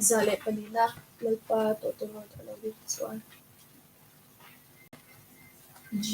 Za leh palina Lalpa tawtawrawt a lo rik chuan G.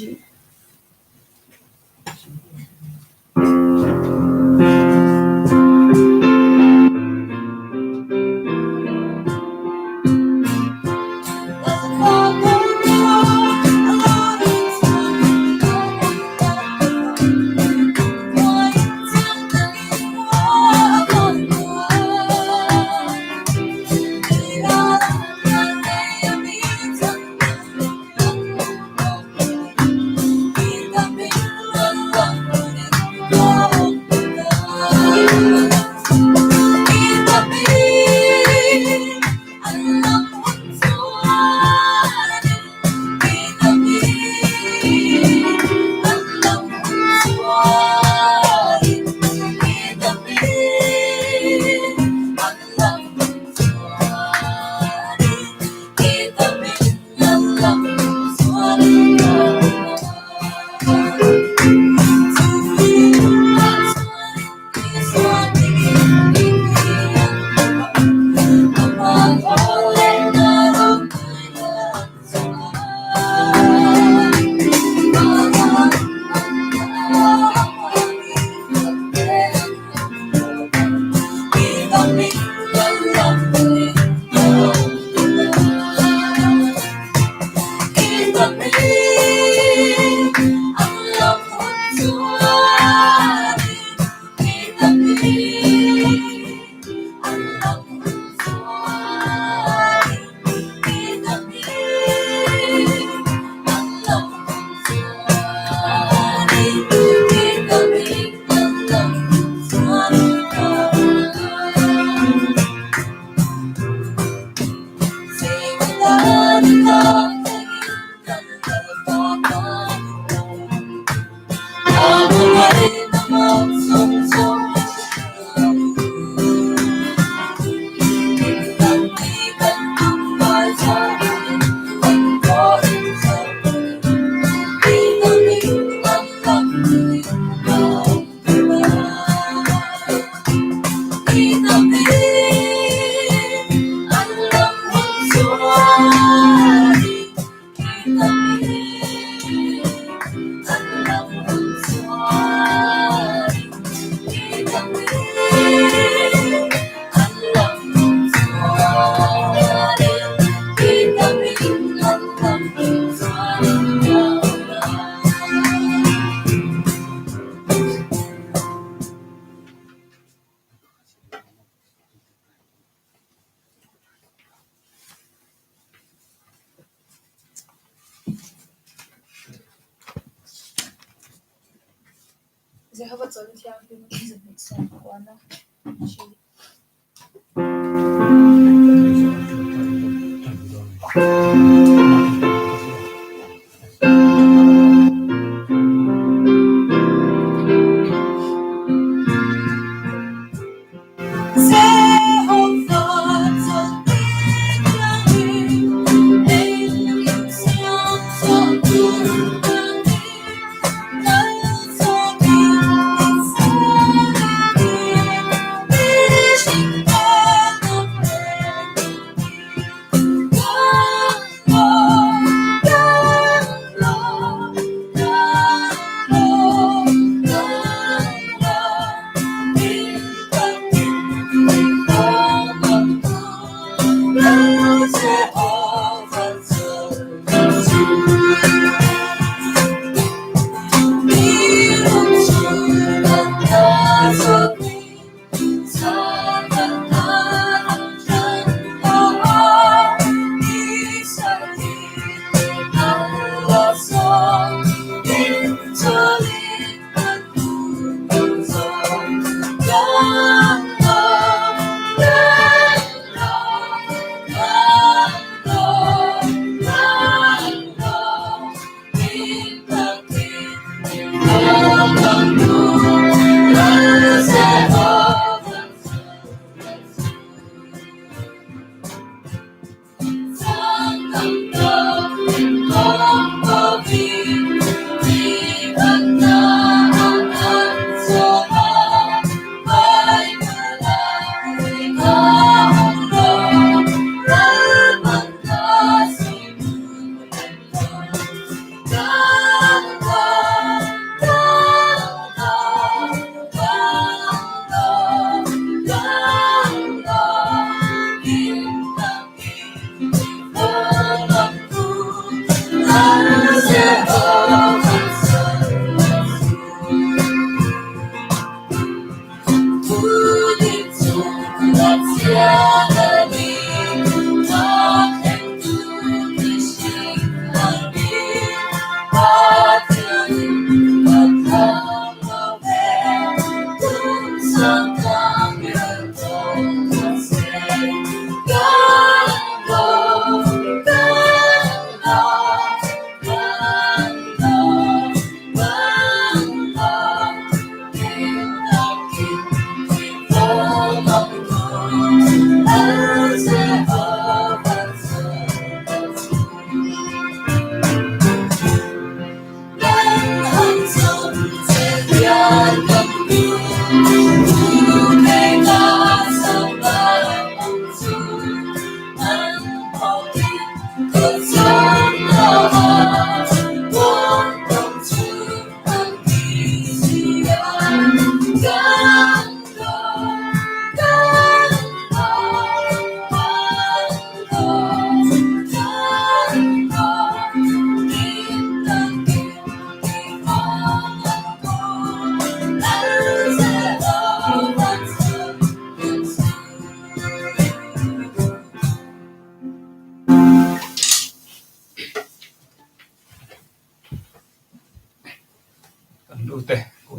Jehova chawlhna thianghlim 290 G.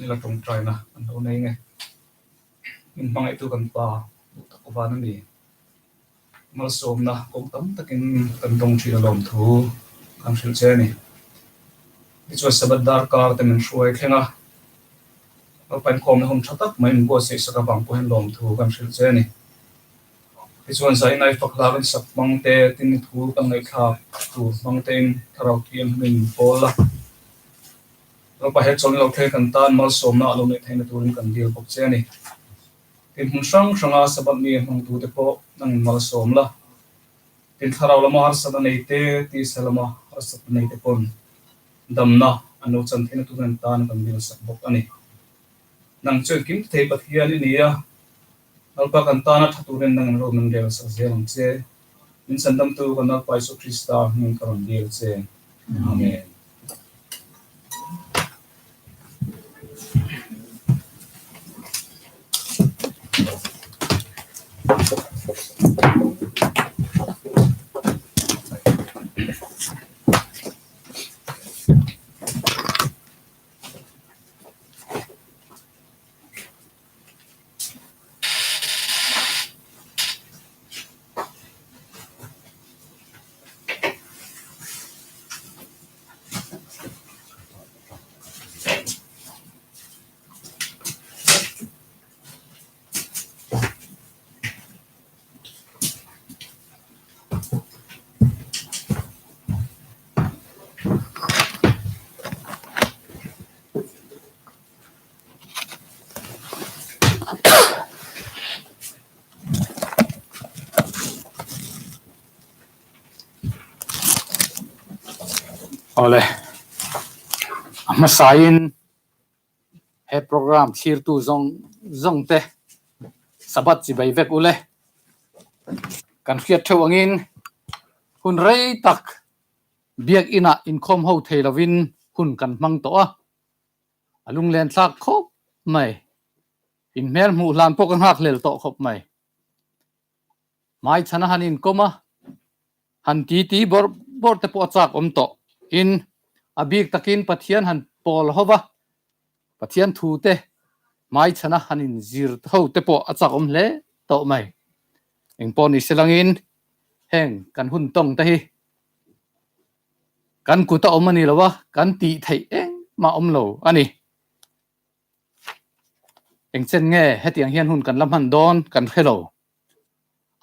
ila tawngtaina kan lo nei nge. Min hmangaihtu kan pa duh tak van a ni. Malsawmna kawng tam takin kan dawng thin alawm thu kan hrilh che a ni. Tichuan Sabbath darkar te min hruai thleng a, Lalpa inkhawmna hun tha tak mai min buatsaih sak avang pawh hian lawmthu kan hrilh che a ni. Tichuan Zainai fak hla kan sak hmang te, tin thu kan ngaihthlak tur hmang tein Thlarau Thianghlimin min pawl a. Lalpa he chawlhni lo thleng kan tan malsawmna a lo neih theihna turin kan dil bawk che a ni. Tin hmun hrang hranga Sabbath ni a hmangtute pawh nangin malsawm la. Tin thlarau lama harsatna nei te, tisa lama harsatna nei te pawn damna an lo chan theihna turin an tan kan dil sak bawk a ni. Nang chuan kim thei Pathian i ni a, Lalpa kan tana tha turin nangin ro min rel sak zel ang che. Min chhandamtu kan Lalpa Isua Krista hming ka rawn dil che. Amen. Awle, a hmasain he program thlirtu zawng zawng te Sabbath chibai vek ule. Kan hriat theuh angin hun rei tak biakinah inkhawm ho thei lovin hun kan hmang tawh a. A lunglen thlak khawp mai. Inhmel hmuh hlan pawh ka nghak hlel tawh khawp mai. Hmai chhan a han inkawm a, han ti ti bawrh bawrh te pawh a chak awm tawh. In a bik takin Pathian han pawl ho va, Pathian thu te hmai chhan a han inzir ho te pawh a chak awm hle tawh mai. Engpawh ni se langin heng kan hun tawng te hi Kan kut a awm a ni lo a, kan tih theih engmah awm lo a ni. Engchen nge hetiang hian hun kan la hman dawn kan hre lo.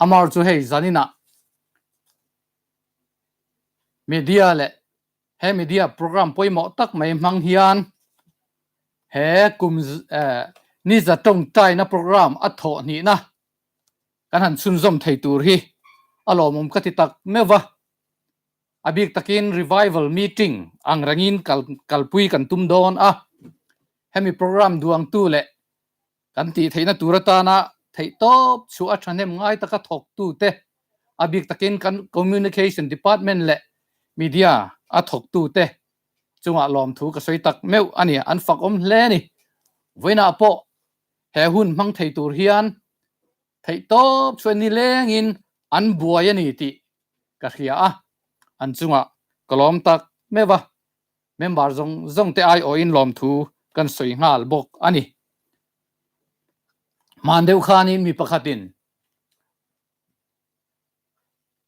Amar chu hei zaninah media leh he media program pawimawh tak mai hmang hian he kum ni za tawngtaina program a thawh hnihna kan han chhunzawm thei tur hi a lawmawm ka ti tak meuh va. A bik takin Revival Meeting ang rengin kalpui kan tum dawn a, hemi program duangtu leh kan tih theihna tur atana theihtawp chhuah a thahnem ngai taka thawktute, a bik takin kan Communication Department leh Media a thawktute chungah lawmthu ka sawi tak meuh a ni, an fakawm hle a ni. Vawiinah pawh he hun hmang thei tur hian Theihtawp chuan nilengin an buai a ni tih ka hria a, an chungah ka lawm tak meuh a, member zawng zawng te aiawhin lawmthu kan sawi nghal bawk a ni. Hman deuh khanin mi pakhatin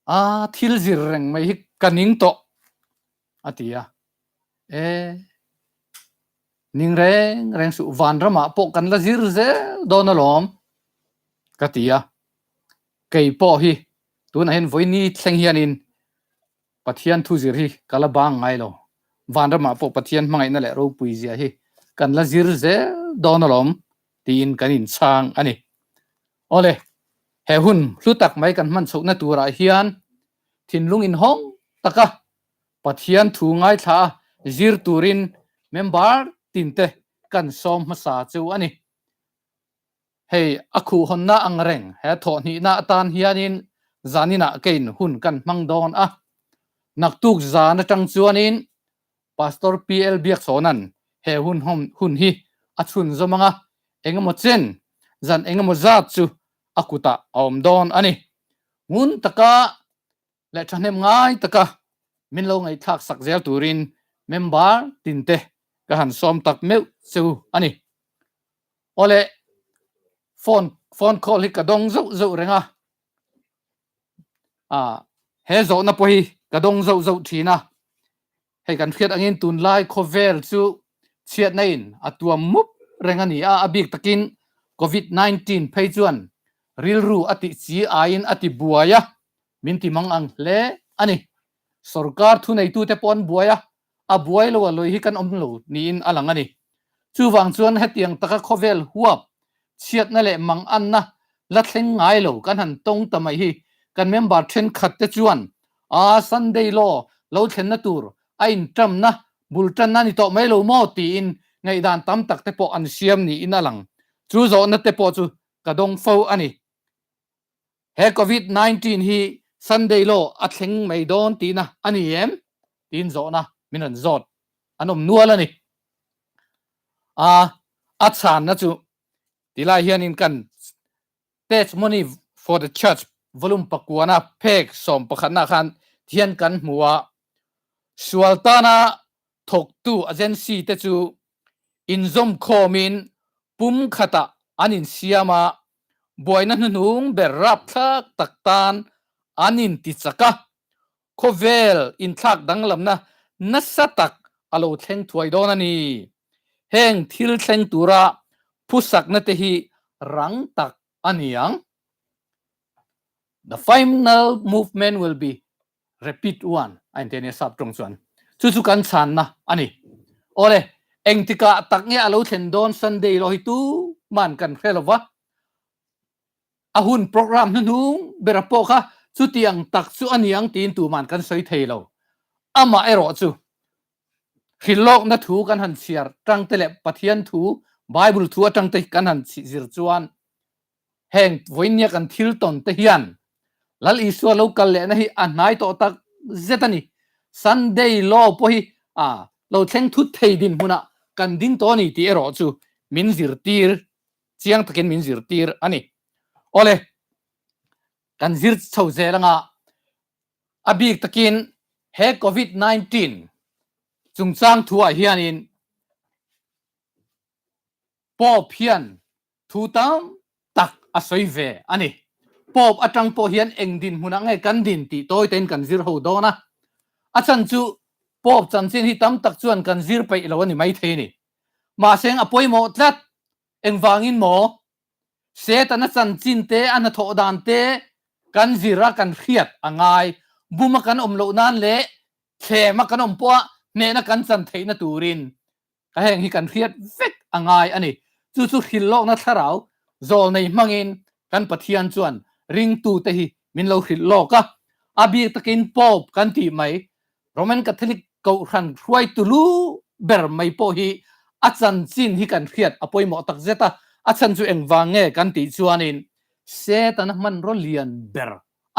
a thil zir reng mai hi ka ning tawh a ti a, e Ning reng reng suh, vanramah pawh kan la zir zel dawn alawm ka ti a. Kei pawh hi tunah hian vawiini thleng hianin Pathian thu zir hi ka la bang ngai lo. Vanramah pawh Pathian hmangaihna leh ropui zia hi kan la zir zel dawn alawm tiin kan inchhang a ni. Awle, he hun hlu tak mai kan hman chhohna turah hian thinlung inhawng taka Pathian thu ngaithla a zir turin member tinte kan sawm hmasa chu a ni. Hei a khuhhawnna ang reng he thawhhnihna atan hianin zaninah kein hun kan hmang dawn a. Naktuk zan atang chuanin Pastor PL Biakchhawna'n he hun hun hi a chhunzawm ang a, engemaw chen zan engemaw zat chu a kutah a awm dawn a ni. Ngun taka leh thahnem ngai taka min lo ngaihthlak sak zel turin member tinte ka han sawm tak meuh chu a ni. Awle, phone phone call hi ka dawng zauh zauh reng a, ah he zawhna pawh hi ka dawng zauh zauh thin a, hei kan hriat angin tunlai khawvel chu chhiatna in a tuam mup reng a ni a, a bik takin covid 19 phei chuan rilru a tih chi aiin a ti buai a, min ti mang ang hle a ni. Sorkar thuneitute pawh an buai a, a buai lo a lawi hi kan awm lo niin a lang a ni. Chuvang chuan hetiang taka khawvel huap chhiatna leh manganna la thleng ngai lo kan han tawng ta mai hi kan member thenkhat te chuan a Sunday law lo thlenna tur a inṭamna bul ṭanna a ni tawh mai lo maw tiin ngaihdan tam tak te pawh an siam niin a lang. Chu zawhna te pawh chu ka dawng fo a ni. He Covid 19 hi Sunday law a thleng mai dawn tihna a ni em? tiin zawhna min rawn zawt an awm nual a ni. A a chhanna chu tilai hianin kan Testimony for the Church volume pakuana phek sawm pakhatna khan thian kan hmu a, sual tana thawktu agency te chu inzawmkhawmin pum khatah an insiam a, buaina hnuhnung ber rapthlak tak tan an intichak a, khawvel inthlak danglamna nasa tak a lo thleng thuai dawn a ni. Heng thil thleng tura phusakna te hi rang tak a ni ang. The final movement will be rapid one a inti a nia sap tawng chuan. Chu chu kan chhanna a ni. Awle, engtikah tak nge a lo thlen dawn Sunday erawh hi tuman kan hre lo va. A hun program hnuhnung bera pawh kha chutiang tak chu a ni ang tiin tuman kan sawi thei lo. Amah erawh chu hrilhlawkna thu kan han chhiar tangte leh Pathian thu, Bible thu atangte kan han zir chuan Heng vawinia kan thil tawn te hian Lal Isua lo kal lehna hi a hnai tawh tak zet a ni. Sunday law pawh hi a lo thleng thut thei dinhmunah kan ding tawh a ni tih erawh chu min zirtir chiang takin min zirtir a ni. Awle, kan zir chho zel anga a bik takin he Covid 19 chungchang thuah hianin Pope hian Thu tam tak a sawi ve a ni. Pope atang pawh hian eng dinhmunah nge kan din tih tawi tein kan zir ho dawn a. A chhan chu Pope chanchin hi tam tak chuan kan zir peih lo a ni maithei a ni. Mahse a pawimawh tlat. Engvangin maw? Setana chanchin te, a hnathawh dan te kan zir a kan hriat a ngai. Buma kan awm loh nan leh thlema kan awm pawha hnehna kan chan theihna turin Ka heng hi kan hriat vek a ngai a ni. Chu chu hrilhlawkna thlarau zawlnei hmangin kan Pathian chuan ringtute hi min lo hrilh lawk a. A bik takin Pope kan tih mai, Roman Catholic Kohhran hruaitu lu ber mai pawh hi a chanchin hi kan hriat a pawimawh tak zet a. A chhan chu engvang nge kan tih chuanin Setana hmanraw lian ber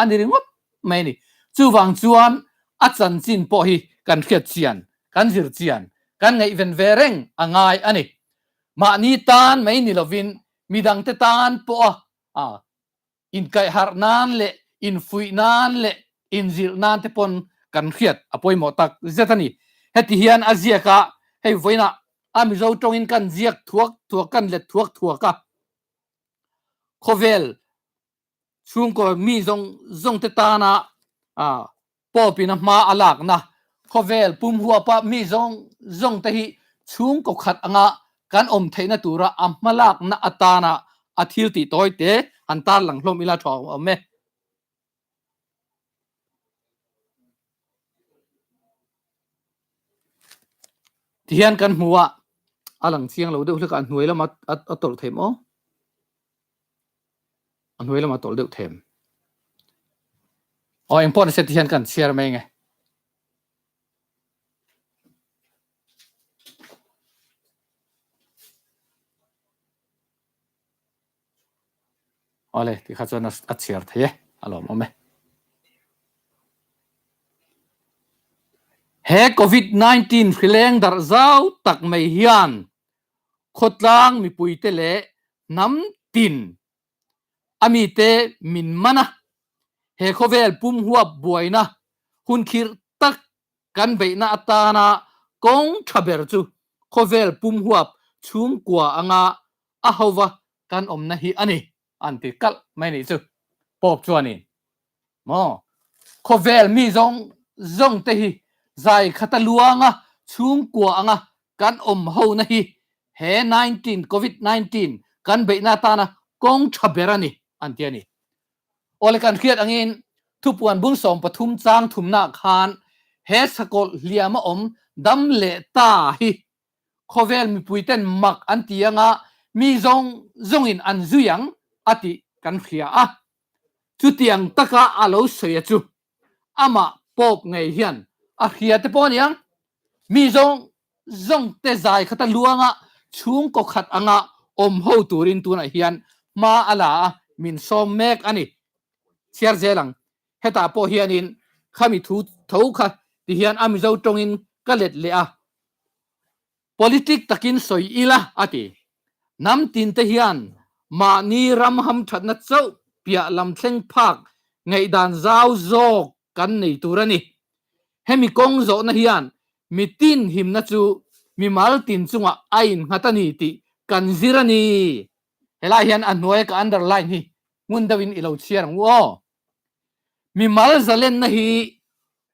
a ni ringawt mai a ni. Chuvang chuan a chanchin pawh hi kan hriat chian, kan zir chian, kan ngaihven ve reng a ngai a ni. Mahni tan mai ni lovin midangte tan pawha inkaihharh nan leh infuih nan leh inzilh nan te pawn kan hriat a pawimawh tak zet a ni. Heti hian a ziak a, hei vawiinah a Mizo tawngin kan ziak thuak thuak, kan let thuak thuak a, khawvel Chhungkaw mi zawng zawng te tana Pope in a hma a lakna khawvel pum huapa mi zawng zawng te hi chhungkaw khat anga kan awm theihna tura a hma lakna atana a thil tih tawi te han tarlang hlawm ila tha awm e. Tihian kan hmu a, a lang chiang lo deuh hlek a, a hnuai lama a tawlh thei maw? A hnuai lamah tawlh deuh them. Aw eng pawh ni se ti hian kan chhiar mai nge. Awle ti kha chuan a chhiar thei e a lawm awm e. He COVID-19 hrileng darh zau tak mai hian khawtlang mipuite leh hnam tin a mite min man a, he khawvel pum huap buaina hun khirh tak kan beihna atana kawng tha ber chu khawvel pum huap chhungkua anga a hova kan awmna hi a ni an ti kalh mai nih chu Pope chuanin maw khawvel mi zawng zawng te hi zai khata luanga chhungkua anga kan awm hona hi he 19 covid 19 kan beihna atana kawng tha ber a ni an ti a ni. Awle kan hriat angin thupuan bung 13 chang thumna khan he sakawlh hliama awm dam leh ta hi khawvel mipui ten mak an ti anga mi zawng zawngin an zui ang a tih kan hria a. Chutiang taka a lo sawi a chu amah Pope ngei hian a hria te pawh a niang. Mi zawng zawng te zai khata luanga chhungkaw khat anga awm ho turin tunah hian hma a la a, min sawm mek a ni. Chhiar zel ang. Hetah pawh hianin khami thu tho kha tihian a Mizo tawngin ka let leh a. Politic takin sawi ila a ti. Hnam tin te hian mahni ram hamthatna chauh piah lam thleng phak ngaihdan zau zawk kan nei tur a ni. Hemi kawng zawhna hian mitin himna chu mimal tin chungah a innghat a ni tih kan zir a ni. Helai hian a hnuaia ka underline hi ngun deuhin i lo chhiar ang u aw. Mimal zalenna hi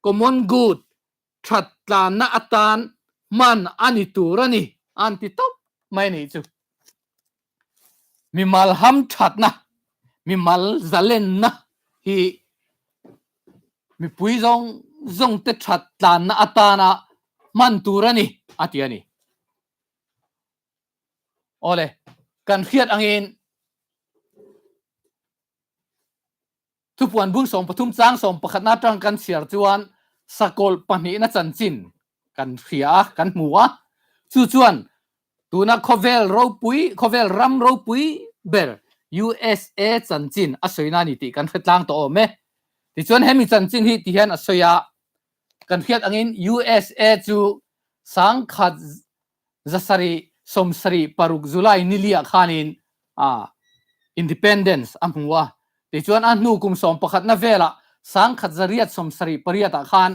common good that tlanna atan hman a ni tur a ni an ti tawp mai a nih chu. Mimal ham thatna, mimal zalenna hi mipui zawng zawng te that tlanna atana hman tur a ni a ti a ni. Awle, kan hriat angin Thupuan bung 13 chang 11 atang kan chhiar chuan sakawlh pahnihna chanchin kan hria a, kan hmu a. Chu chuan tuna khawvel ropui, khawvel ram ropui ber USA chanchin a sawina a ni tih kan hre tlang tawh awm e. Tichuan hemi chanchin hi ti hian a sawi a, kan hriat angin USA chu 1000 776 July niliah khanin Independence a hmu a, tichuan a hnu kum sawmpakhatna velah 1878 ah khan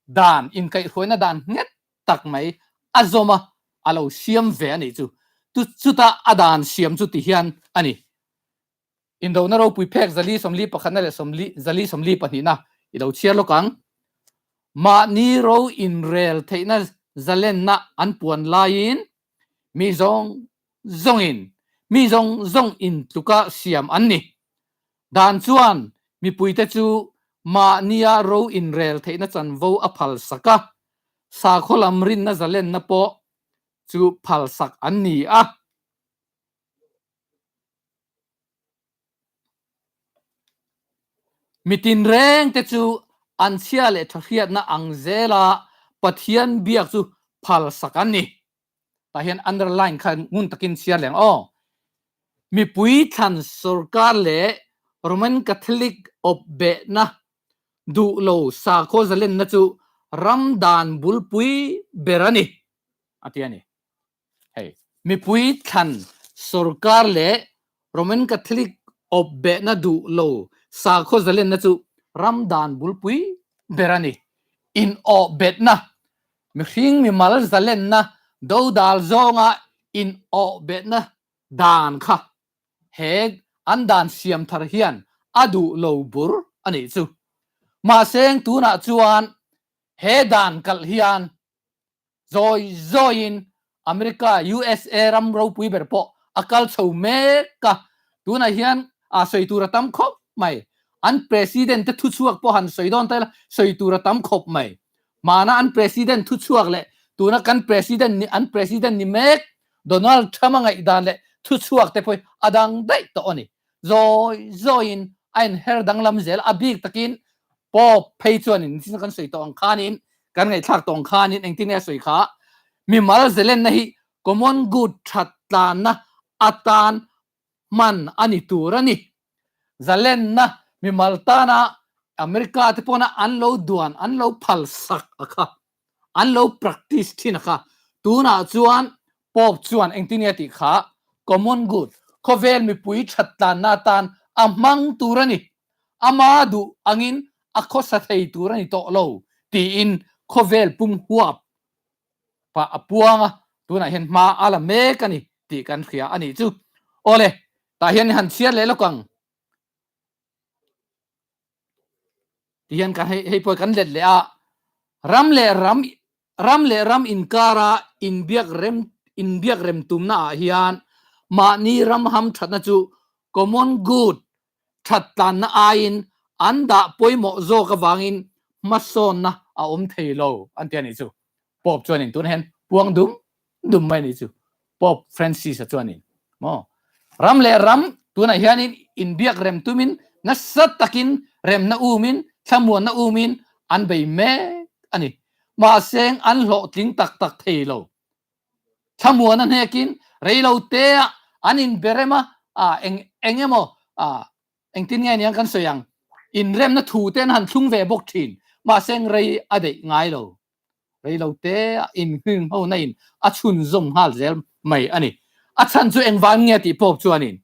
dan inkaihhruaina dan nghet tak mai a zawm a, a lo siam ve a nih chu. Chutah a dan siam chu ti hian a ni. Indona ropui phek 441 leh 442 na i lo chhiar lawk ang. Mahni ro inrel theihna zalenna an puan laiin mi zawng zawngin mi zawng zawng intluka siam an ni. Dan chuan mipuite chu mahnia ro inrel theihna chanvo a phalsak a, sakhaw lam rinna zalenna pawh chu phalsak an ni a. Mi tinreng te chu an chhia leh tha hriatna ang zela Pathian biak chu phalsak an ni. Tah hian underline kha ngun takin chhiar leh ang aw. Mipui thlan sorkar leh Roman Catholic awp behna duh lo sakhaw zalenna chu ram dan bulpui ber a ni, a ti a ni. Hei, mipui thlan sorkar leh Roman Catholic awp behna duh lo sakhaw zalenna chu ram dan bulpui ber a ni. In awh betna, mihring mimal zalenna dodal zawnga in awh betna dan kha he an dan siam thar hian a duh lo bur a nih chu. Mahse tunah chuan he dan kalh hian Zawi zawiin America, USA ram ropui ber pawh a kal chho mek a, tunah hian a sawi tur a tam khawp mai. An President te thuchhuak pawh han sawi dawn ta ila sawi tur a tam khawp mai. Hmana an President thuchhuak leh tuna kan President ni an President ni mek Donald Trump a ngaihdan leh thuchhuak te pawh hi a dang daih tawh a ni. Zawi zawiin a inher danglam zel a bik takin Pope phei chuanin nichina kan sawi tawh ang khanin kan ngaihthlak tawh ang khanin engtin nge a sawi kha mimal zelenna hi common good that tlanna atan hman a ni tur a ni. Zalenna mimal tana America te pawna an lo duan an lo phal sak a kha an lo practice thin a kha tunah chuan Pope chuan engtin nge a tih kha common good khawvel mipui that tlanna atan a hmang tur a ni. Ama duh angin a khawsa thei tur a ni tawh lo tiin khawvel pum huap pah a puang a, tunah hian hma a la mek a ni tih kan hria a nih chu. Awle, tah hian han chhiar leh lawk ang. Tihian kan hei hei pawh kan let leh a, ram leh ram ram leh ram inkara inbiak rem inbiak rem tumna ah hian mahni ram ham thatna chu common good that tlanna aiin an dah pawimawh zawk avangin hmasawnna a awm thei lo an ti a nih chu. Pope chuanin tunah hian puang dum dum mai a nih chu Pope Francis a chuanin maw ram leh ram tunah hianin inbiak rem tumin nasa takin remna umin thlamuanna umin an bei mek a ni. Mahse an hlawhtling tak tak thei lo. Thlamuana hnekin reilo teah an inbe rem a, eng eng emaw engtin nge niang kan sawi ang inremna thu te an han thlung ve bawk thin. Mahse rei a deih ngai lo. Reilote a inhring ho na in a chhunzawm nghal zel mai a ni. A chhan chu engvan nge tih pawp chuanin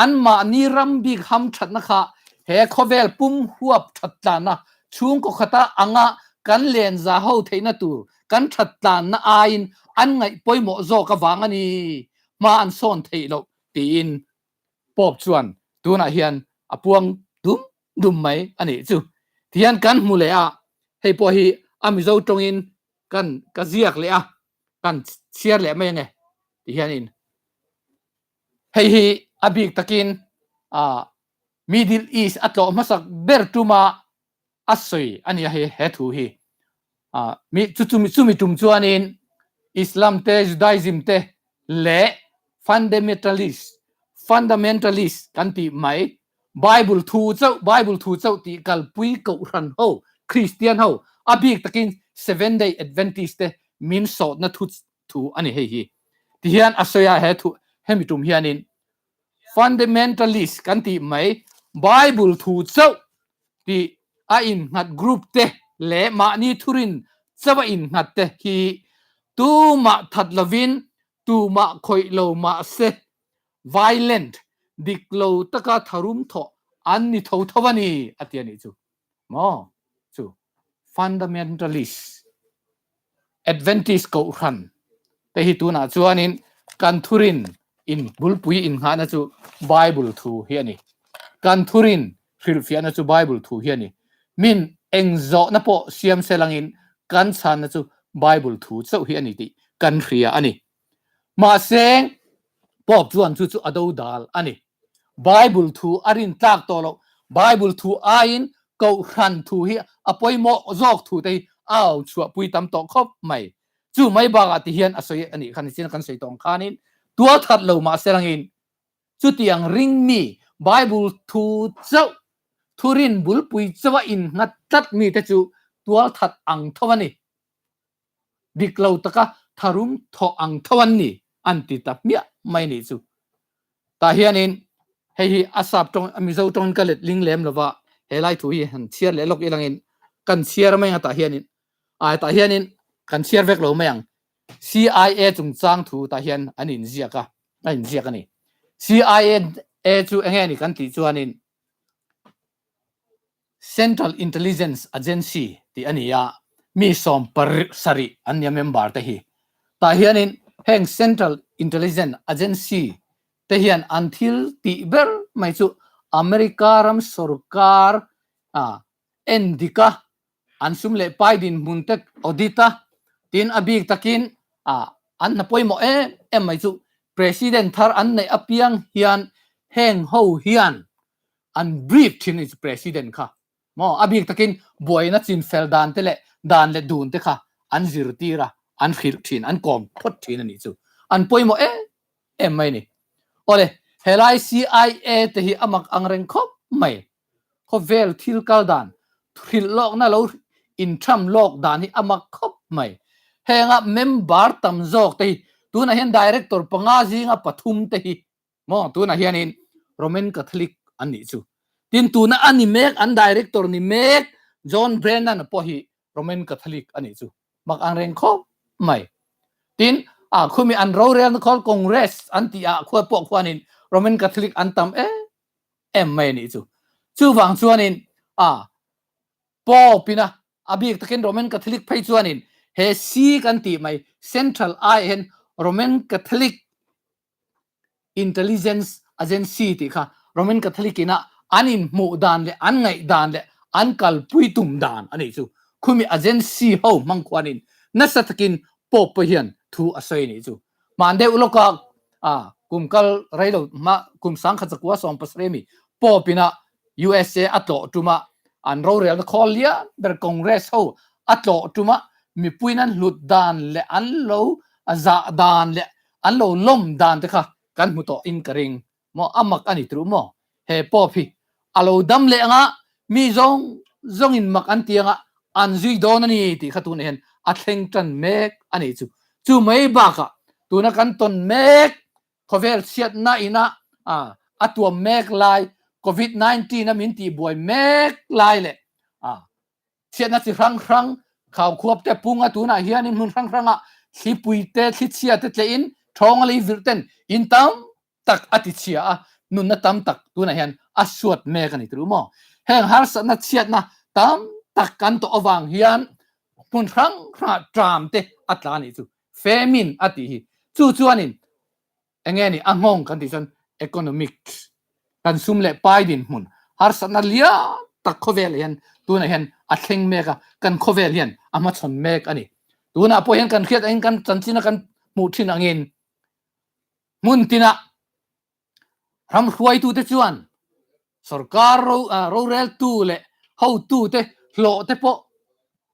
anmahni ram bik ham thatna kha he khawvel pum huap that tlanna chhungkaw khata anga kan lenza ho theihna tur kan that tlanna aiin an ngaih pawimawh zawk avang a ni hma an sawn theih loh tiin Pope chuan tunah hian a puang dum dum mai a nih chu. Tihian kan hmu leh a, hei pawh hi a Mizo tawngin kan ka ziak leh a, kan chhiar leh mai ange tihianin hei hi a bik takin ah Middle East a tlawh hmasak ber tuma a sawi a nia hei he thu hi. Ah mi chu chumi chumi tum chuanin Islam te Judaism te leh fundamentalist fundamentalist kan tih mai Bible thu chauh Bible thu chauh tih kalpui kohhran ho Kristian ho a bik takin Seven Day Adventist te min sawtna thu thu a ni hei hi. Tihian a sawi a he thu hemi tum hianin Fundamentalist kan tih mai, Bible thu chauh tih a innghat group te leh mahni thurin chauh a innghat te hi tumah that lovin tumah khawih lo mah se violent, dik lo taka tharum thawh an ni tho tho a ni a ti a nih chu maw chu fundamentalist. Adventist Kohhran te hi tunah chuanin kan thurin in bulpui innghahna chu Bible thu hi a ni. Kan thurin hrilhfiahna chu Bible thu hi a ni. Min eng zawhna pawh siam se langin kan chhanna chu Bible thu chauh hi a ni tih kan hria a ni. Mahse, Pope chuan chu chu a dodal a ni. Bible thu a rin tlak tawh loh. Bible thu aiin Kohhran thu hi a pawimawh zawk thu te hi a au chhuahpui tam tawh khawp mai. Chu mai bakah ti hian a sawi a nih kha nichin kan sawi tawh ang khanin tual that lo mah se rangin chutiang ringmi Bible thu chauh thurin bulpui chauha innghat tlat mite chu tual that ang tho a ni. Dik lo taka tharum thawh ang tho an ni an ti ta hmiah mai nih chu. Tah hianin hei hi a sap tawng a Mizo tawngin ka let ling lem lova he lai thu hi han chhiar leh lawk ilangin kan chhiar mai ang tah hianin ai tah hianin kan chhiar vek lo mai ang. CIA chungchang thu tah hian an inziak a a inziak a ni. CIA chu enge ni kan tih chuanin Central Intelligence Agency tih a ni a, mi 70 an nia member te hi. Tah hianin heng Central Intelligence Agency te hian an thil tih ber mai chu America ram sorkar en dik a, an sum leh pai dinhmun te audit a, tin a bik takin an hna pawimawh em em mai chu President thar an neih apiang hian heng ho hian an brief thin a ni chu President kha maw a bik takin buaina chin fel dan te leh dan leh dun te kha an zirtir a an hrilh thin an kawm phawt thin a nih chu an pawimawh em em mai a ni. Awle helai CIA te hi a mak ang reng khawp mai khawvel thil kal dan hrilh lawkna lo intham lawk dan hi a mak khawp mai henga member tam zawk te hi tunah hian director panga zinga pathum te hi Maw tunah hianin Roman Catholic an nih chu. Tin tuna a ni mek an director ni mek John Brennan pawh hi Roman Catholic a nih chu. Mak ang reng khawp mai. Tin a khumi an rorelna khawl Congress an tih ah khual pawh khuanin Roman Catholic an tam em em mai a nih chu. Chuvang chuanin a Pope ina a bik takin Roman Catholic phei chuanin he C kan tih mai Central ai hian Roman Catholic. Intelligence Agency tih kha Roman Catholic ina an inhmuh dan leh an ngaih dan leh an kalpui tum dan a nih chu. Khumi agency ho hmang khuanin nasa takin Pope pawh hian thu a sawi a nih chu. Hman deuh lawka kum kal rei lo hma kum 1917 ami Pope ina USA a tlawh tuma an rorelna khawl lian ber Congress ho a tlawh tuma mipuiin an hlut dan leh an lo zah dan leh an lo lawm dan te kha kan hmu tawh in ka ring maw a mak a ni tru maw he Pope hi a lo dam leh anga mi zawng zawng in mak an ti anga an zui dawn a ni tih kha tunah hian a thleng tan mek a nih chu chu mai bakah tuna kan tawn mek khawvel chhiatna ina a tuam mek lai Covid 19 a min tih buai mek lai leh chhiatna chi hrang hrang khau khuap te pung a tunah hianin hmun hrang hrangah thlipui te thlichhia te tlehin ṭhawng a lei virh ten in tam tak a ti chhia a nunna tam tak tunah hian a suat mek a ni turu maw heng harsatna chhiatna tam tak kan tawh avang hian hmun hrang hrangah ṭam te a tla a nih chu famine a tih hi chu chuanin Enge ni a nghawng kan tih chuan economics kan sum leh pai dinhmun harsatna lian tak khawvel hian tunah hian a thleng mek a, kan khawvel hian a hmachhawn mek a ni. Tunah pawh hian kan hriat angin kan chanchina kan hmuh thin angin hmun tinah ram hruaitute chuan sorkar roreltu leh hotute hlawh te pawh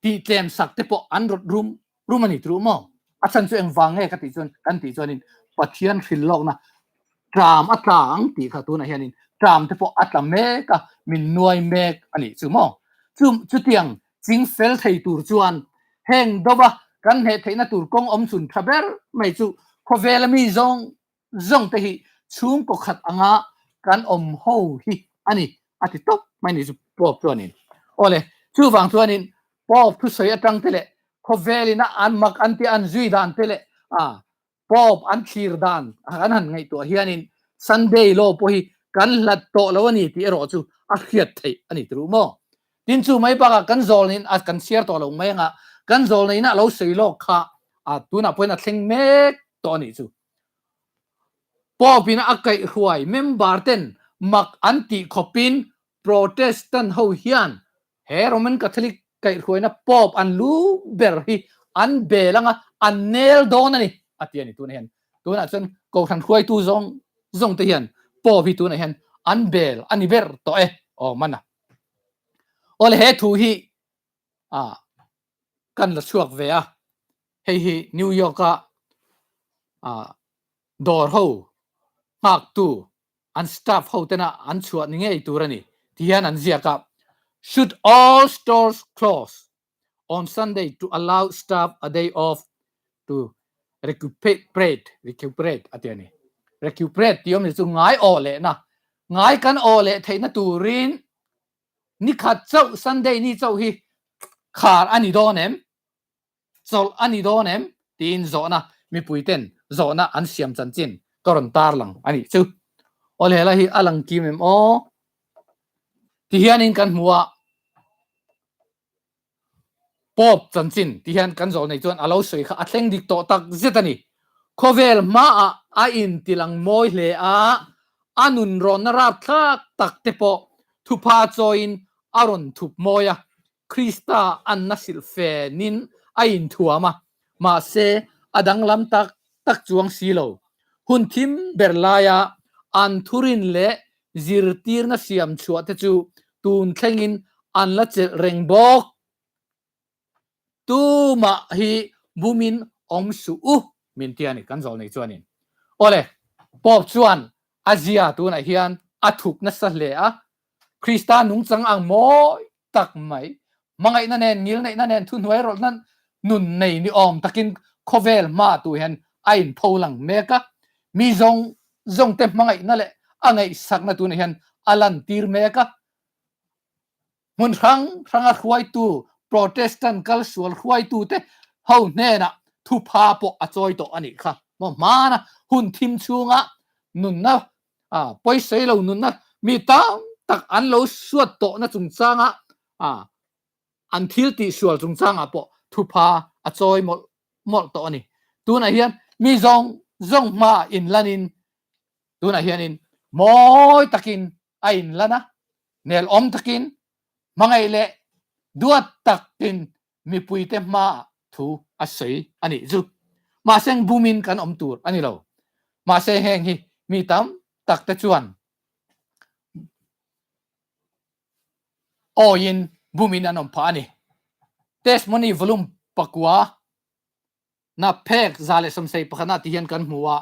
tihtlem sak te pawh an rawt rum rum a ni tru maw? A chhan chu engvang nge ka tih chuan kan tih chuanin Pathian hrilh lawkna tram a tla ang tih kha tunah hianin tram te pawh a tla mek a, min nuai mek a nih chu maw? Chu chutiang ching fel thei tur chuan heng dova kan hneh theihna tur kawng awm chhun tha ber mai chu khawvela mi zawng zawng te hi chhungkaw khat anga kan awm ho hi a ni a ti tawp mai ni chu Pope chuanin. Awle, chuvang chuanin Pope thusawi atang te leh khawvelin a an mak an tih an zui dan te leh a Pope an thlir dan an han ngaihtuah hianin Sunday law pawh hi kan hlat tawh lo a ni tih erawh chu a hriat theih a ni turu maw? Tin chu mai bakah kan zawlnein a kan chhiar tawh lo mai anga kan zawlneina a lo sawi lawk kha a tunah pawhin a thleng mek tawh a nih chu. Pope in a kaihhruai member ten mak an tih khawpin Protestant ho hian he Roman Catholic kaihhruaina Pope an lu ber hi an bel anga an nel dawn a ni a ti a ni tunah hian. Tunah chuan Kohhran hruaitu zawng zawng te hian Pope hi tunah hian an bel a ni ber tawh e aw man a. Awle he thu hi ah kan la chhuak ve a, hei hi New York a ah dawr ho nghaktu an staff ho tena an chhuah ni ngei tur a ni ti hian an ziak a, Should all stores close on Sunday to allow staff a day off to recuperate recuperate a ti a ni. Recuperate tih awm ni chu ngai awh lehna ngai kan awh leh theihna turin Nikhat chauh Sunday ni chauh hi khar a ni dawn em? Chawlh a ni dawn em? tiin zawhna mipui ten zawhna an siam chanchin ka rawn tarlang a nih chu. Awle helai hi a lang kim em aw? Ti hianin kan hmu a. Pope chanchin ti hian kan zawh nei chuan a lo sawi kha a thleng dik tawh tak zet a ni. Khawvel hmaah a intilang mawi hle a, a nunrawnna rapthlak tak te pawh thupha chawiin a rawn thup mawi a, Krista anna hrilh fenin a inthuam a, mahse a danglam tak tak chuang si lo. Hun thim ber laia an thurin leh zirtirna siam chhuah te chu tun thlengin an la chelh reng bawk. Tumah hi bumin awm suh u min ti a ni kan zawl nei chuanin. Awle, Pope chuan a zia tunah hian a thup nasa hle a, Krista nungchang ang mawi tak mai, hmangaihna nen, ngilneihna nen, thuhnuai rawlhna nun nei ni awm takin khawvel hma tu hian a inpho lang mek a. Mi zawng zawngte hmangaihna leh a ngaihsakna tunah hian a lantir mek a. Hmun hrang hranga hruaitu, Protestant kalsual hruaitute ho hnenah thupha pawh a chawi tawh a nih kha. Maw hmana hun thim chhunga nunna a pawisawi lo nunna mi tam tak an lo suat tawhna chungchanga a an thil tih sual chungchangah pawh thupha a chawi mawlh mawlh tawh a ni. Tunah hian mi zawng zawng hmaah inlanin. Tunah hianin mawi takin a inlan a, nelawm takin, hmangaih leh duat takin mipuite hmaah thu a sawi a nih chu. Mahse bumin kan awm tur a ni lo. Mahse heng hi mi tam tak te chuan awiin bumin an awm phah a ni. Testimony Volume pakua na phek 171 ah ti hian kan hmu a,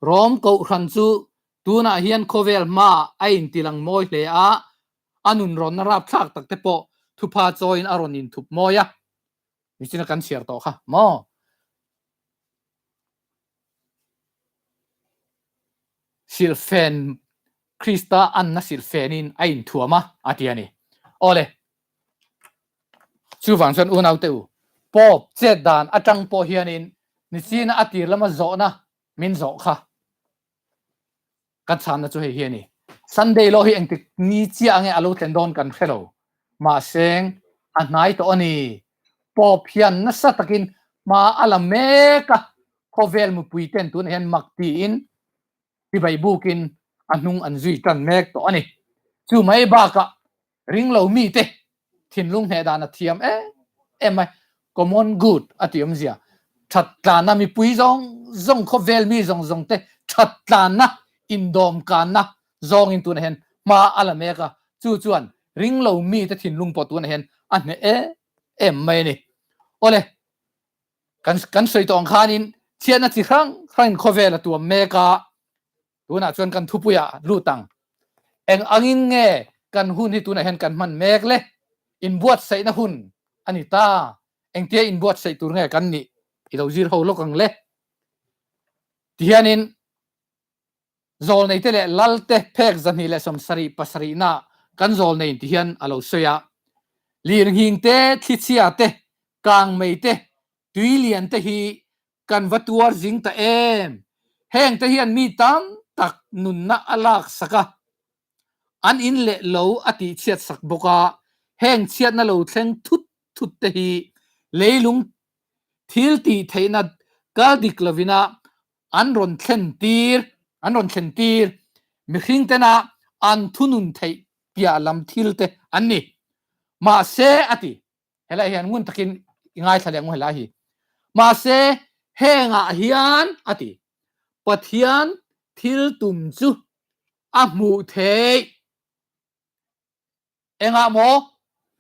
Rom Kohhran chu tunah hian khawvel hmaah a intilang mawi hle a, a nunrawnna rapthlak tak te pawh thupha chawiin a rawn inthup mawi a, nichina kan chhiar tawh kha maw? Silhfen Krista anna silhfenin a inthuam a, a ti a ni. Awle, Chuvang chuan unaute u, Pope chet dan atang pawh hianin nichina a tir lama zawhna min zawh kha kan chhanna chu hei hi a ni. Sunday law hi engtik ni chiah ange a lo thlen dawn kan hre lo. Mahse a hnai tawh a ni. Pope hian nasa takin hma a la mek a, khawvel mipui ten tunah hian mak tiin chibai bukin a hnung an zui tan mek tawh a ni. Chu mai bakah Ringlo mite thinlung hneh dan a thiam em em mai. Common good a tih awmzia. That tlanna mipui zawng zawng khawvel mi zawng zawng te that tlanna indawm kanna zawngin tunah hian hma a la mek a. Chu chuan ringlo mite thinlung pawh tunah hian a hneh em em mai a ni. Awle, kan kan sawi tawh ang khanin chhiatna chi hrang hrangin khawvel a tuam mek a. Tunah chuan kan thupuiah lut ang. Eng angin nge kan hun hi tunah hian kan hman mek le? Inbuatsaihna hun a ni ta. Engtia inbuatsaih tur nge kan nih i lo zir ho lawk ang le? Tihianin Zawlneite leh Lalte phek 277 na kan zawlneiin tihian a lo sawi a, Lirnghing te, thlichhia te, kangmei te, tui lian te hi Kan va tuar zing ta em? Heng te hian mi tam tak nunna a lak sak a, an in leh lo a tih chhiat sak bawk a, heng chhiatna lo thleng thut thut te hi leilung thil tih theihna kal dik lovina an rawn thlen tir, an rawn thlen tir mihring tena an thunun theih piah lam thil te an ni. Mahse, a ti. Helai hian ngun takin i ngaithla leh ang u helai hi. Mahse hengah hian a ti, Pathian thil tum chu a hmuh theih. Engah maw?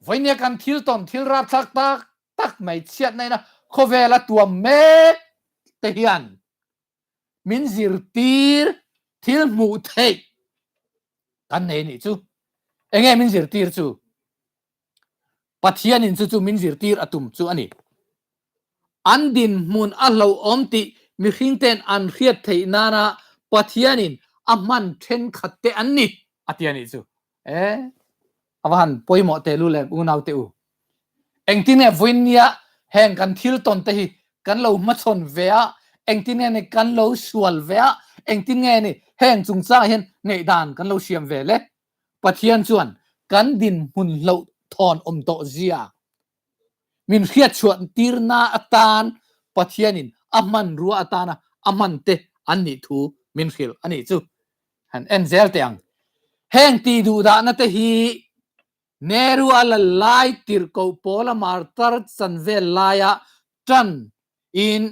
Vawinia kan thil tawn thil rapthlak tak tak mai chhiatna ina khawvela tuam mek te hian min zirtir thil hmuh theih kan nei nih chu. Enge min zirtir chu? Pathianin chu chu min zirtir a tum chu a ni. An dinhmun a hlauhawm tih mihringte'n an hriat theih nana Pathianin a hman thenkhat te an ni, a ti a nih chu. E, a va han pawimawh tehlul em unaute u. Engtin nge vawinia heng kan thil tawn te hi kan lo hmachhawn ve a, engtin nge ni kan lo sual ve a, engtin nge ni heng chungchangah hian ngaihdan kan lo siam ve le? Pathian chuan kan dinhmun hloh thawn awm tawh zia min hriatchhuah tirna atan Pathianin a hmanrua atana a hman te an nih thu min hrilh a nih chu. Han en zel teh ang. Heng tih duhdahna te hi Nehru a la lai tirhkoh pawla martar chan vel laia tan in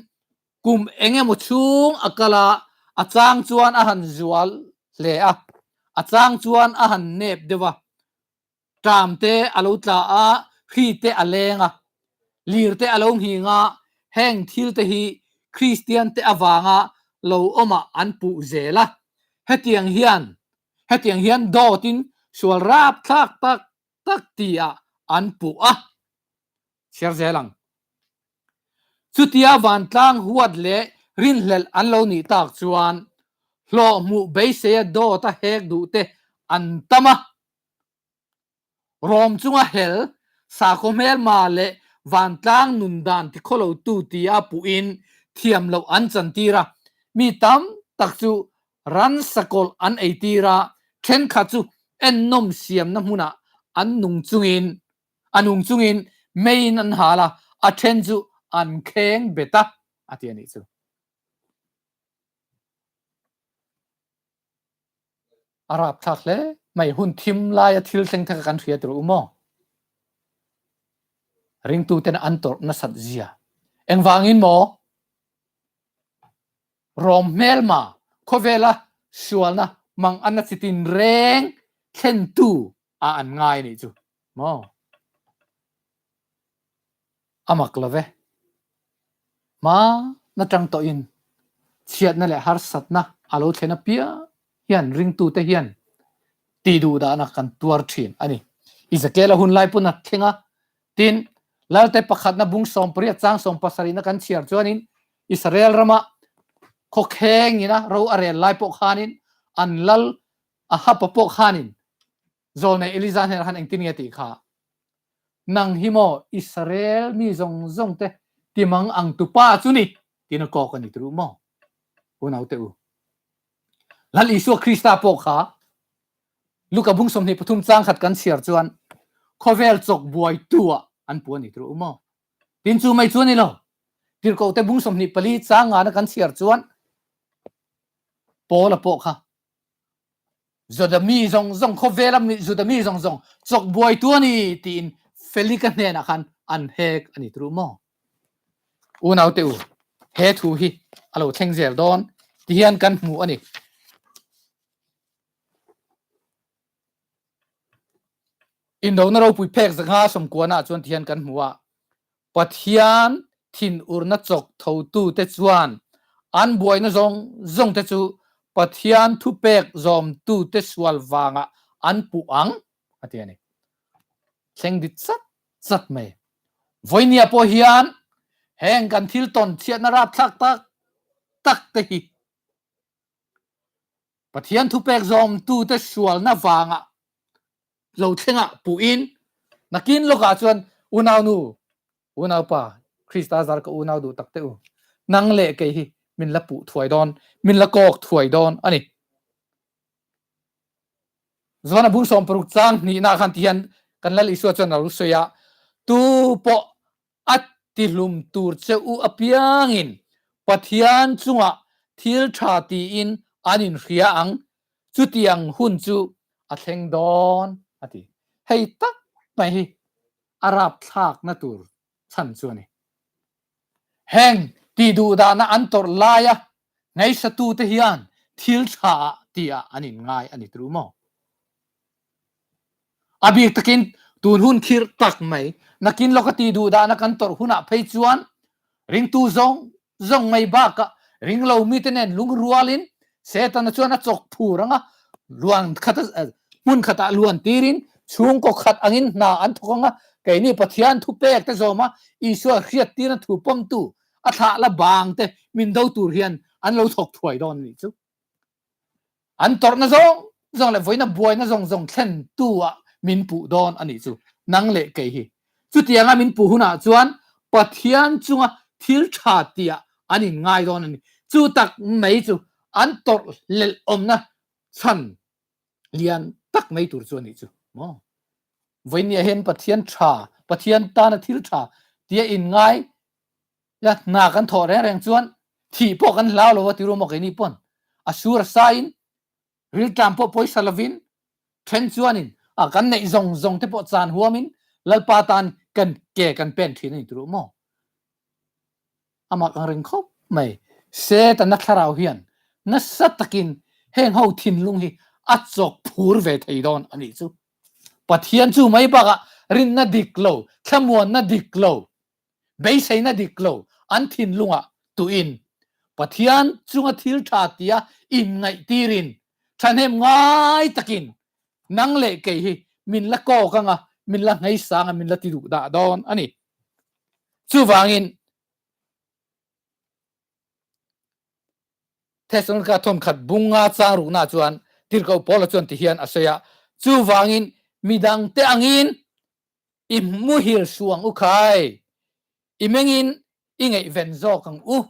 Kum eng emaw chhung a kal a, a chang chuan a han zual hle a, a chang chuan a han nep deuh a. Ṭam te a lo tla a, hri te a leng a, lir te a lo nghing a, heng thil te hi Kristian te avanga lo awmah an puh zel a. Hetiang hian hetiang hian dawtin sual rapthlak tak tak tihah an puh a. Chhiar zel ang. Chutia vantlang huat leh rinhlelh an lo nih tak chuan hlawh hmuh beiseia dawt a hek duh te an tam a. Rawm chunga hel, sakhaw hmelma leh vantlang nun dan tikhawlotu tia puhin thiam loh an chantir a. Mi tam tak chu ransa kawlh an eitir a, thenkhat chu ennawm siamna hmunah an nung chungin A nung chungin meiin an hal a, a then chu an kheng bet a, a ti a nih chu. A rapthlak hle mai. Hun thim laia thil thleng te kha kan hria tur u maw? Ringtuten an tawrh nasat zia. Engvangin maw? Rom hmelma khawvela sualna mang anna chitin reng thlentu ah an ngai anih chu maw? A mak lo ve. Hma na tang tawhin chhiatna leh harsatna a lo thlen apiang hian ringtute hian tih duh dahna kan tuar thin a ni. Ezekiel-a hun lai pawn a thleng a, tin, Lalte pakhatna bung 80 chang 70 na kan chhiar chuanin Israel rama khawkhengina ro a rel lai pawh khanin an lal Ahab-a pawh khanin Zawlnei Eliza hnenah khan engtin nge tih kha? Nang hi maw Israel mi zawng zawng te timang ang tupa chu ni tiin a kawk a ni turu maw? Unaute u, Lal Isua Krista pawh kha Luka bung 23 chang khat kan chhiar chuan khawvel chawk buaitu ah an pu a ni turu maw? Tin chu mai chu a ni lo. Tirhkohte bung 24 chang ngana kan chhiar chuan Paula pawh kha Juda mi zawng zawng khawvela Juda mi zawng zawng chawk buaitu a ni tiin Felika hnenah khan an hek a ni turu maw? Unaute u, he thu hi a lo thleng zel dawn ti hian kan hmu a ni. Indona ropui phek zanga sawmkuanah chuan ti hian kan hmu a, Pathian thinurna chawk thotute chuan an buaina zawng zawngte chu Pathian thupek zawmtute sual vangah an puh ang, a ti a ni. Thleng dit chat chat mai. Vawinia pawh hian heng kan thil tawn chhiatna rapthlak tak tak te hi Pathian thupek zawmtute sualna vangah lo thlengah puhin nakin lawkah chuan unaunu, unaupa, Krista zar ka unau duh tak teh u, nang leh kei hi min la puh thuai dawn, min la kawk thuai dawn a ni. Zuan a bung 60 chang hnihna khan ti hian kan Lal Isua chuan a lo sawi a, tu pawh A tihlum tur che u apiangin Pathian chungah thil tha tiin an inhria ang, chutiang hun chu a thleng dawn, a ti. Hei tak mai hi a rapthlakna tur chhan chu a ni. Heng tih duhdahna an tawrh laia ngaihsatute hian thil tha ah tihah an inngai a ni tru maw? A bik takin tun hun khirh tak mai, nakin lawka tih duh dahna kan tawrh hunah phei chuan ringtu zawng zawng mai bakah ringlo mite nen lungrualin Setana chuan a chawk phur anga luan khat hmun khatah luan tirin chhungkaw khat angin hna an thawk anga keini Pathian thupek te zawma Isua hriattirna thu pawmtu a thlah la bang te min do tur hian an lo thawk thuai dawn a nih chu. An tawrhna zawng zawng leh vawiina buaina zawng zawng thlentu ah min puh dawn a nih chu, nang leh kei hi. Chutianga min puh hunah chuan Pathian chunga thil tha tihah an inngai dawn a ni. Chu tak mai chu an tawrh hlelh awmna chhan lian tak mai tur chu a nih chu maw. Vawinia hian Pathian tha, Pathian tana thil tha tia inngai La hna kan thawh reng reng chuan thih pawh kan hlau lo a ti ru maw keini pawn a sur a sain rilṭam pawh pawisa lovin then chuanin a kan neih zawng zawng te pawh chan huamin Lalpa tan kan ke kan pen thin a ni ti ru maw amah kan ring khawp mai Setana thlarau hian nasa takin heng ho thinlung hi a chawk phur ve thei dawn a nih chu Pathian chu mai bakah rinna dik lo thlamuanna dik lo Beiseina dik lo an thinlungah tuin Pathian chunga thil tha tia inngaihtirin thahnem ngai takin nang leh kei hi min la kawk anga, min la ngheisang a, min la ti duh dah dawn a ni. Chuvangin Thesalonika thawnkhat bunga chang rukna chuan Tirhkoh Paula chuan ti hian a sawi a, Chuvangin midangte angin I muhil suh ang u khai, i mengin i ngaihven zawk ang u.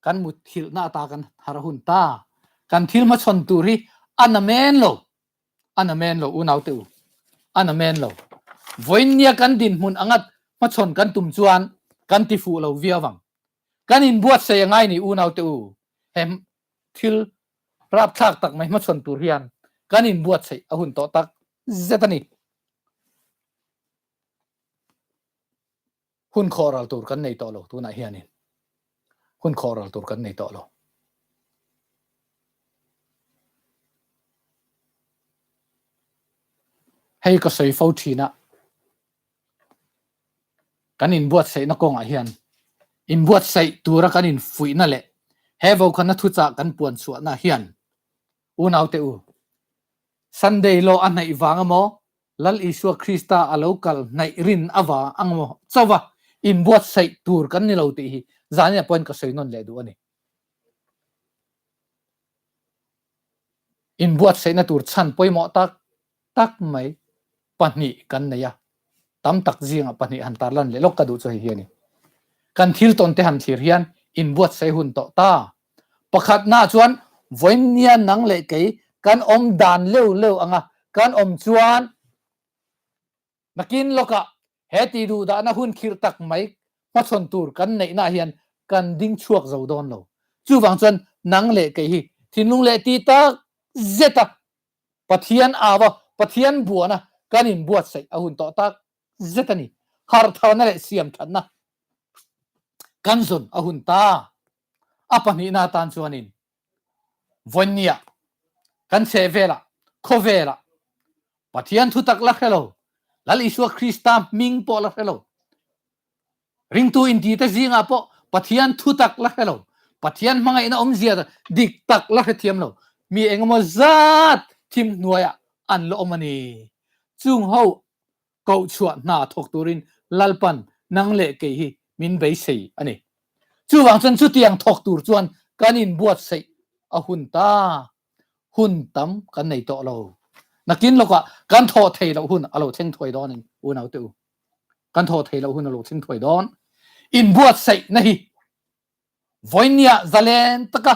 Kan muthilhna ata kan har hun ta. Kan thil hmachhawn tur hi a na men lo, a na men lo unaute u, a na men lo. Vawiinnia kan dinhmun anga hmachhawn kan tum chuan kan ti fuh lo viau ang. Kan inbuatsaih a ngai ni unaute u, he thil. rapthlak tak mai hmachhawn tur hian kan inbuatsaih a hun tawh tak zet a ni. Hun khawh ral tur kan nei tawh lo tunah hianin hun khawh ral tur kan nei tawh lo. Hei ka sawi fo thin a, kan inbuatsaihna kawngah hian inbuatsaih tura kan infuihna leh he vaukhana thuchah kan puan chhuahna hian unaute u, Sunday law a hnaih vang emaw Lal Isua Krista a lo kal hnaih rin avang ang maw chauha inbuatsaih tur kan ni lo tih hi zaninah pawhin ka sawi nawn leh duh a ni. Inbuatsaihna tur chhan pawimawh tak tak mai pahnih kan nei a, tam tak zingah pahnih han tarlan leh lawk ka duh chu hei hi a ni. Kan thil tawn te han thlir hian inbuatsaih hun tawh ta. Pakhatna chuan vawinia nang leh kei kan awm dan leu leu anga kan awm chuan Nakin lawkah he tih duhdahna hun khirh tak mai hmachhawn tur kan neihnaah hian kan ding chhuak zo dawn lo. Chuvang chuan nang leh kei hi thinlung leh ti tak zeta Pathian ava Pathian buana kan inbuatsaih a hun tawh tak zet a ni. Harhtharna leh siamthatna kan zawn a hun ta. A pahnihna atan chuanin Vawinia kan chheh velah, khawvelah Pathian thutak la hre lo, Lal Isua Krista hming pawh la hre lo, ringtu intite zingah pawh Pathian thutak la hre lo, Pathian hmangaihna awmzia dik tak la hrethiam lo, mi engemaw zat thim hnuaiah an la awm a ni. Chung ho koh chhuah hna thawk turin Lalpan nang leh kei hi min beisei a ni. Chuvang chuan chutiang thawk tur chuan kan inbuatsaih a hun ta, hun tam kan nei tawh lo. Nakin lawkah kan thawh thei loh hun a lo thleng thuai dawn in unaute u. Kan thawh thei loh hun a lo thleng thuai dawn. Inbuatsaihna hi Vawinia zalen taka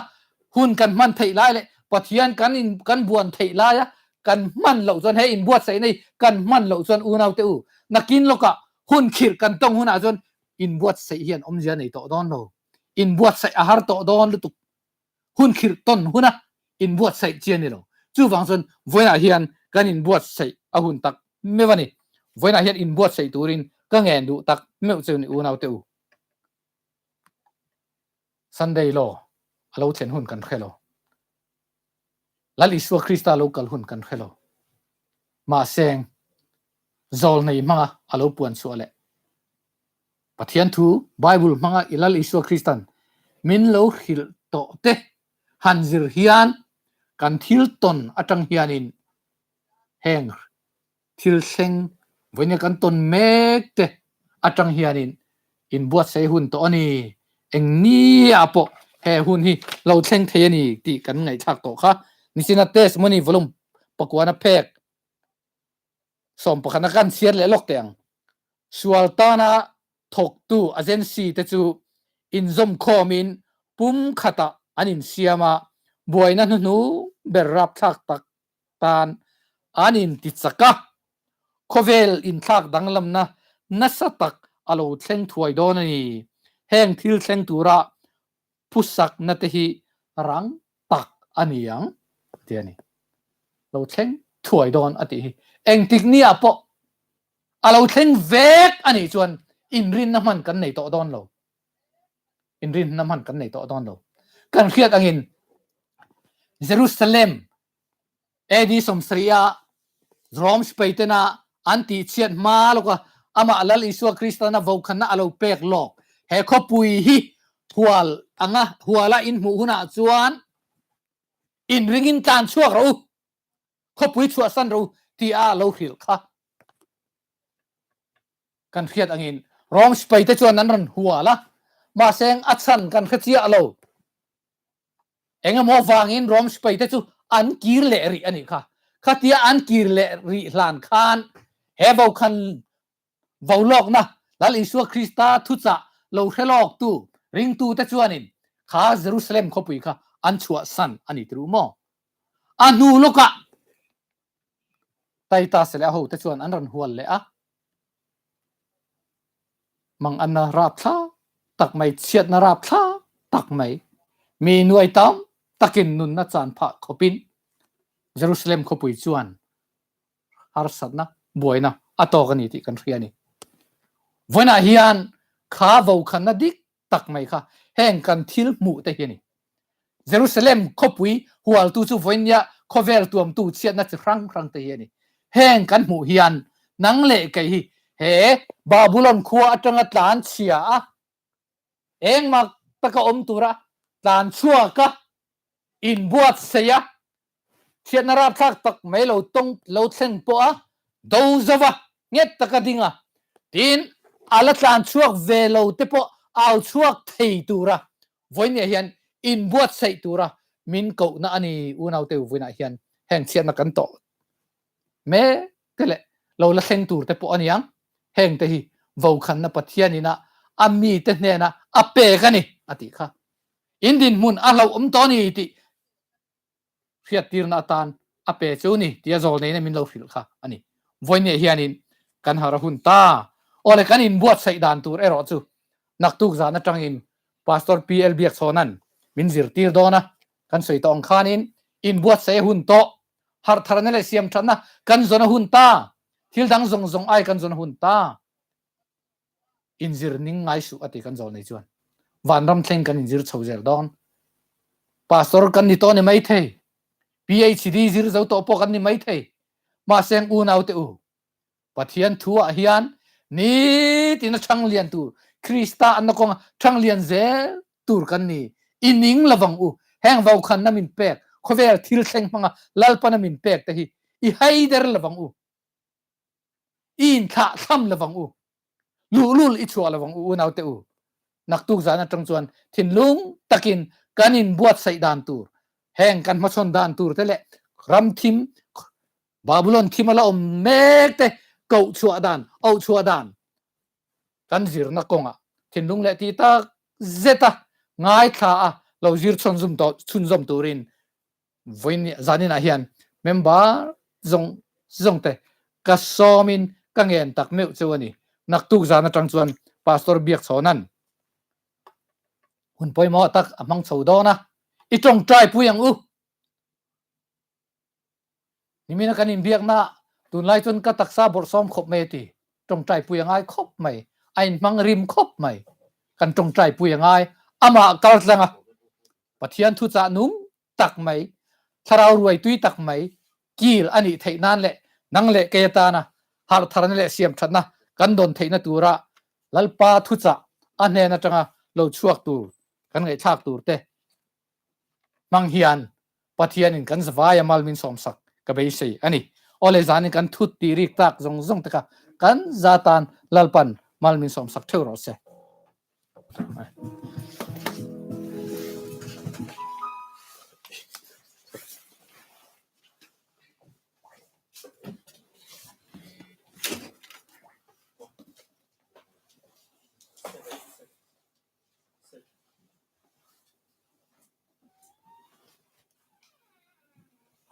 hun kan hman theih lai leh Pathian kan in kan buan theih laia kan hman loh chuan he inbuatsaihna hi kan hman loh chuan unaute u nakin lawkah hun khirh kan tawng hunah chuan inbuatsaih hian awmzia nei tawh dawn lo. Inbuatsaih a har tawh dawn lutuk. Hun khirh tawn huna inbuatsaih chi a ni lo. Chuvang chuan vawiinah hian kan inbuatsaih a hun tak meuh a ni. Vawiinah hian inbuatsaih turin ka ngen duh tak meuh cheu ni unaute u. Sunday law a lo thlen hun kan hre lo. Lal Isua Krista lo kal hun kan hre lo. Mahse, zawlnei hmanga a lo puan chhuah leh Pathian thu Bible hmanga i Lal Isua Kristan min lo hrilh tawh te han zir hian kan thil tawn atang hianin heng thil thleng vawiin kan tawn mek te atang hianin inbuatsaih hun tawh a ni. Eng nia pawh he hun hi lo thleng thei a ni tih kan ngaihthlak tawh kha. Nichina testimony volume pakuana phek sawmpakhatna kan chhiar leh lawk teh ang. Sual tana thawktu agency te chu inzawmkhawmin pum khatah an insiam a, buaina hnuhnung ber rapthlak tak tan an inti chak a, khawvel inthlak danglamna nasa tak a lo thleng thuai dawn a ni. Heng thil thleng tura phusakna te hi rang tak a ni ang a ti a ni. Lo thleng thuai dawn a tih hi engtik nia pawh a lo thleng vek a nih chuan inrinna hman kan nei tawh dawn lo. Inrinna hman kan nei tawh dawn lo. Kan hriat angin Jerusalem AD 70 a Rome sipai tena an tihchhiat hma lawka amah Lal Isua Kristana vokhanna a lo pek lawk. He khawpui hi hual anga huala in hmuh hunah chuan inringin tlan chhuak rawh u, khawpui chhuahsan rawh u tih a lo hrilh kha. Kan hriat angin Rome sipai te chuan an rawn hual a, mahse a chhan kan hre chiah lo. Engemaw vangin Rom sipai te chu an kir leh rih a nih kha. Khatia an kir leh rih hlan khan he vo khan vo lawkna Lal Isua Krista thuchah lo hre lawktu ringtu te chuanin kha Jerusalem khawpui kha an chhuahsan a ni tirh maw? A hnu lawkah Titus leh a hote chuan an rawn hual leh a. Mang anna rapthlak tak mai, chhiatna rapthlak tak mai, mi nuai tam takin nunna chan phah khawpin Jerusalem khawpui chuan harsatna, buaina a tawk a ni tih kan hria a ni. Vawiinah hian kha vokhanna dik tak mai kha heng kan thil hmuh te hi a ni. Jerusalem khawpui hualtu chu vawiinia khawvel tuamtu chhiatna chi hrang hrang te hi a ni. Heng kan hmuh hian nang leh kei hi he Babulon khua atanga tlan chhia a, engmah taka awm tura tlan chhuak a, inbuatsaih a, Chhiatna rapthlak tak mai lo tawng lo thleng pawh a do zo va, nghet taka ding a, tin a la tlan chhuak ve lo te pawh au chhuak thei tura vawinia hian inbuatsaih tura min kohna a ni. Unaute u vawiinah hian heng chhiatna kan tawh mek te leh lo la thleng tur te pawh a ni ang. Heng te hi vokhanna Pathian ina a mite hnena a pek a ni a tih kha. In dinhmun a hlauhawm tawh a ni tih hriattirna atan a pe chu ni tia zawl neina min lo hrilh kha a ni. Vawiinah hianin kan har a hun ta. Awle kan inbuatsaih dan tur erawh chu naktuk zan atangin Pastor PL Biakchhawna'n min zirtir dawn a, kan sawi tawh ang khanin inbuatsaih a hun tawh, harhtharna leh siamthatna kan zawn a hun ta, thil dang zawng zawng ai kan zawn a hun ta. Inzir ning ngai suh a ti kan zawl nei chuan vanram thleng kan inzir chho zel dawn. Pastor kan ni tawh ni mai thei, PHD zir zo tawh pawh kan ni mai thei. Mahse ang unau te u, Pathian thu ah hian nitin a thang lian tur, Krista anna kawnga thang lian zel tur kan ni. I ning lovang u, heng vokhanna min pek, khawvel thil thleng hmanga Lalpana min pek te hi i haider lovang u. I inthlah thlam lovang u. Luhlul i chhuah lovang u unaute u. Naktuk zan atang chuan thinlung takin kan inbuatsaih dan tur, heng kan hmachhawn dan tur te leh ram thim, Babulon thim a la awm mek te koh chhuah dan, auh chhuah dan kan zirna kawngah thinlung leh ti tak zeta ngaithla a lo zir chhunzawm tawh chhunzawm turin Vawiin zaninah hian member zawng zawng te ka sawmin ka ngen tak meuh cheu a ni. Naktuk zan atang chuan Pastor Biakchhawna'n hun pawimawh tak a hmang chho dawn a, i tawngtai pui ang u. Nimina kan inbiakna tunlai chuan ka taksa bawrhsawm khawp mai a ti. Tawngtai pui a ngai khawp mai. A inhmang rim khawp mai. Kan tawngtai pui a ngai. Amah kaltlang a Pathian thuchah nung tak mai, thlarau ruai tui tak mai kil a nih theih nan leh nang leh kei atana harhtharna leh siamthatna kan dawn theihna tura Lalpa thuchah a hnen atanga lo chhuak tur kan ngaihthlak tur te hmang hian Pathianin kan zavaia mal min sawmsak ka beisei a ni. Awle zanin kan thut tih rik tak zawng zawng te kha kan za tan Lalpan mal min sawmsak theuh rawh se.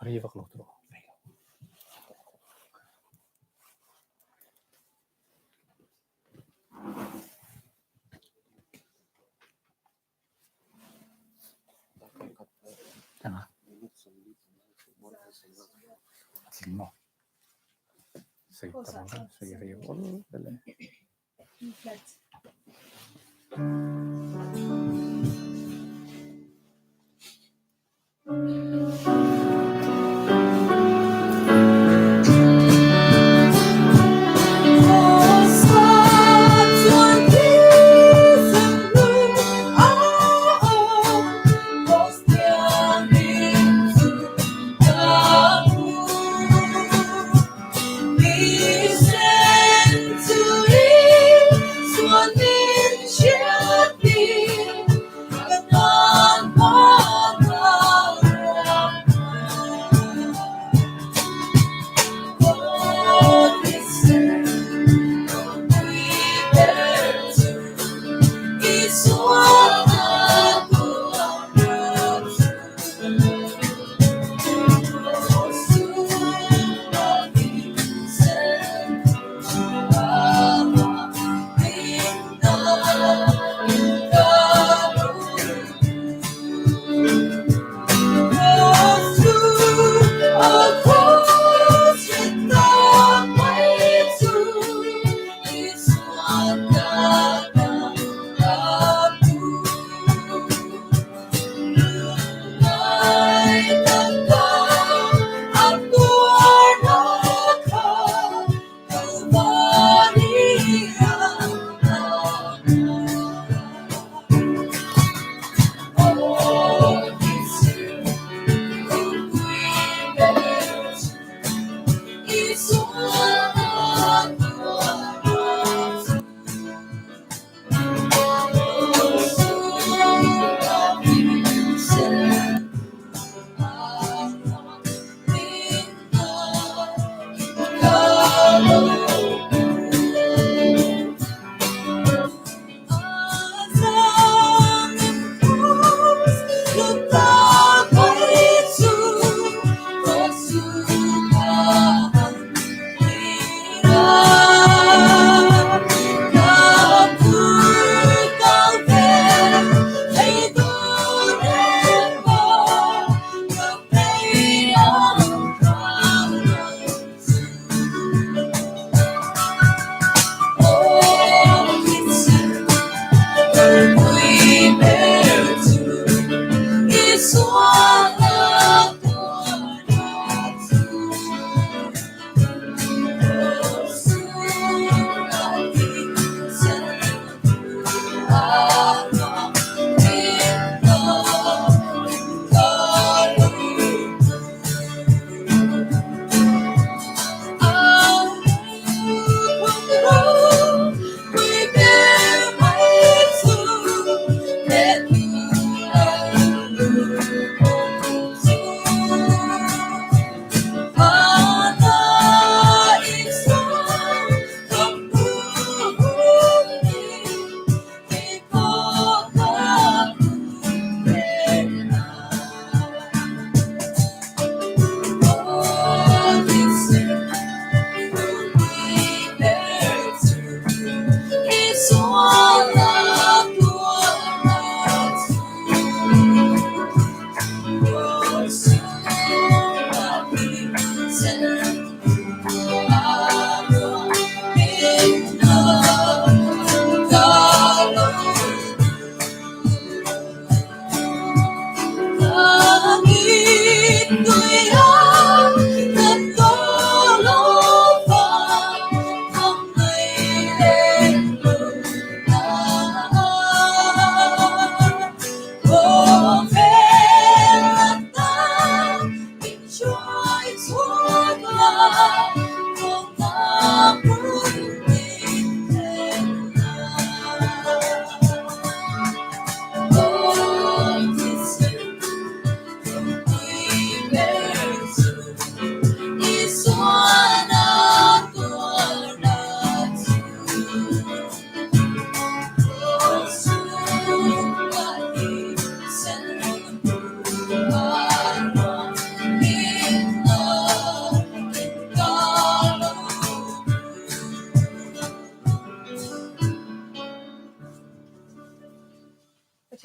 Ri vak lo tur.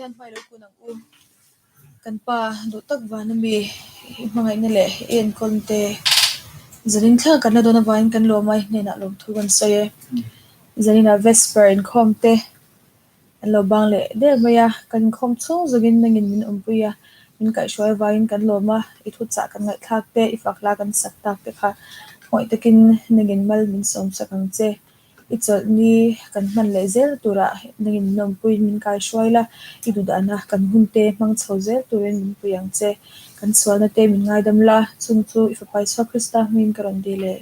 Pathian hmai lo kun ang u. Kan Pa duh tak van ami i hmangaihna leh i enkawlna te zanin thleng kan la dawn avangin kan lawm a, i hnenah lawmthu kan sawi e. Zaninah Vesper inkhawm te an lo bang leh der mai a, kan inkhawm chhung zawngin nangin min awmpui a, min kaihhruai avangin kan lawm a, i thuchah kan ngaihthlak te, i fakhla kan sak tak te kha ngawih takin nangin mal min sawmsak ang che. I chawlhni kan hman leh zel turah nangin min awmpuiin min kaihruai la, i duhdahna kan hunte hmang chho zel turin min pui ang che. Kan sualna te min ngaidam la, chung chu i Fapa Isua Krista hmingin ka rawn dil e.